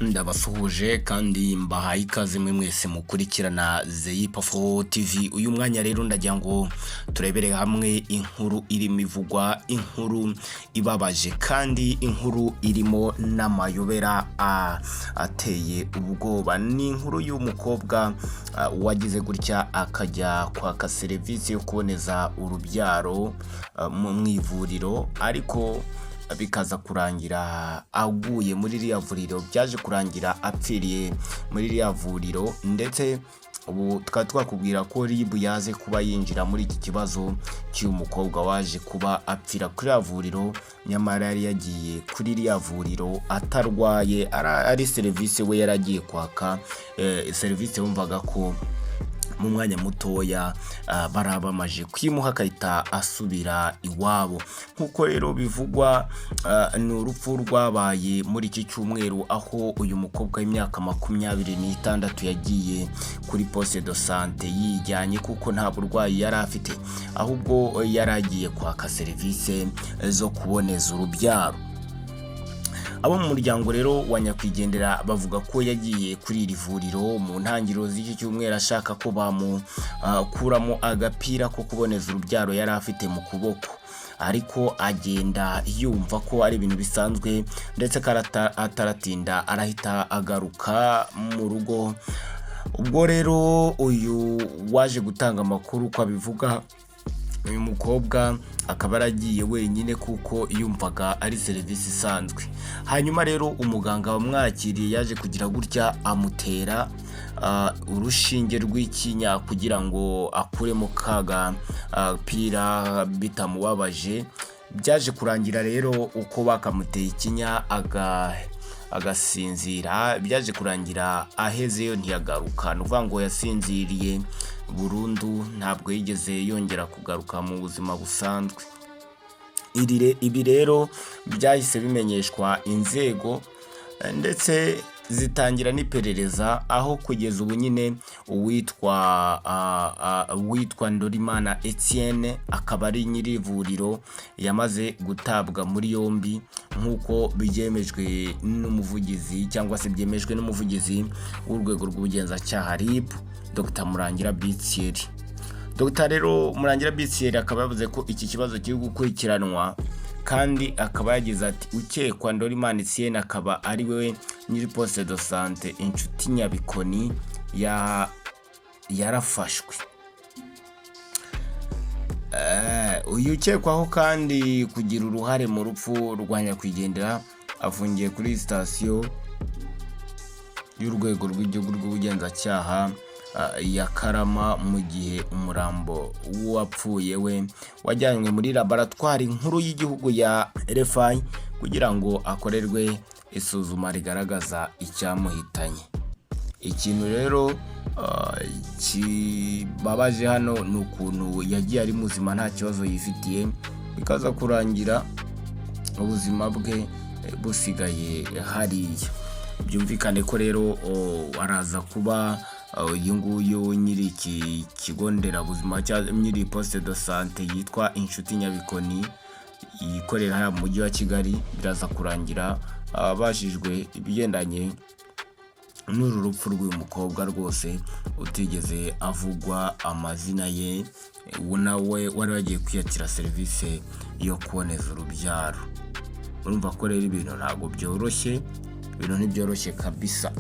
Ndabasuhuje kandi mbahaye ikaze mwe mwese mukurikirana Zeyipa TV. Uyu mwanya rero ndagira ngo turebere hamwe inkuru irimo ivugwa, inkuru ibabaje kandi inkuru irimo n'amayobera ateye ubwoba. Ni inkuru y'umukobwa wagize gutya akajya kwaka serivisi yo kuboneza urubyaro mu ivuriro, ariko bikaza kurangira aguye muri ririya vuriro. Byaje kurangira apfiriye muri ririya vuriro, ndetse ubu tukaba twakubwira ko RIB yaje kuba yinjira muri iki kibazo cy'uyu mukobwa waje kuba apfira kuri ririya vuriro, nyamara yari yagiye kuri ririya vuriro atarwaye, ari serivisi we yari agiye kwaka, serivisi wumvaga ko mu mwanya mutoya baraba bamaze kwimuha akahita asubira iwabo. Nk'uko rero bivugwa, ni urupfu rwabaye muri iki cyumweru, aho uyu mukobwa w'imyaka 26 yagiye kuri poste de santé yijyanye kuko nta burwayi yari afite, ahubwo yari agiye kwaka serivisi zo kuboneza urubyaro. Abo mu muryango rero wa nyakwigendera bavuga ko yagiye kuri iri vuriro mu ntangiriro z'iki cyumweru ashaka ko bamukuramo agapira ko kuboneza urubyaro yari afite mu kuboko, ariko agenda yumva ko ari ibintu bisanzwe, ndetse ko ataratinda arahita agaruka mu rugo. Ubwo rero uyu waje gutanga amakuru uko abivuga, uyu mukobwa akaba yaragiye wenyine kuko yumvaga ari serivisi isanzwe. Hanyuma rero umuganga wamwakiriye yaje kugira gutya amutera urushinge rw'ikinya kugira ngo akuremo ka gapira bitamubabaje. Byaje kurangira rero uko bakamuteye ikinya agasinzira, byaje kurangira ahezeyo ntiyagaruka. Ni ukuvuga ngo yasinziriye burundu, ntabwo yigeze yongera kugaruka mu buzima busanzwe. Ibi rero byahise bimenyeshwa inzego ndetse zitangira n'iperereza, aho kugeza ubu nyine uwitwa Ndorimana Etienne, akaba ari nyiri ivuriro, yamaze gutabwa muri yombi, nk'uko byemejwe n'umuvugizi cyangwa se byemejwe n'umuvugizi w'urwego rw'ubugenzacyaha RIB, Dr Murangira B Thierry. Dr rero Murangira B Thierry akaba yavuze ko iki kibazo kiri gukurikiranwa, kandi akaba yagize ati: "Ukekwa Ndorimana Etienne, akaba ari we nyiri poste de santé Inshuti Nyabikoni, ya yarafashwe." Uyu ukekwaho kandi kugira uruhare mu rupfu rwa nyakwigendera afungiye kuri sitasiyo y'urwego rw'igihugu rw'ubugenzacyaha ya Karama, mu gihe umurambo w'uwapfuye we wajyanywe muri laboratwari nkuru y'igihugu ya RFI kugira ngo akorerwe isuzuma rigaragaza icyamuhitanye. Ikintu rero kibabaje hano ni ukuntu yagiye ari muzima, nta kibazo yifitiye, bikaza kurangira ubuzima bwe busigaye hariya. Byumvikane ko rero araza kuba uyu nguyu nyiri iki kigo nderabuzima cyangwa nyiri poste de santé yitwa Inshuti Nyabikoni ikorera hariya mu mujyi wa Kigali, biraza kurangira abajijwe ibigendanye n'uru rupfu rw'uyu mukobwa rwose utigeze avugwa amazina ye, nawe wari wagiye kwiyakira serivisi yo kuboneza urubyaro. Urumva ko rero ibintu ntabwo byoroshye, ibintu ntibyoroshye kabisa.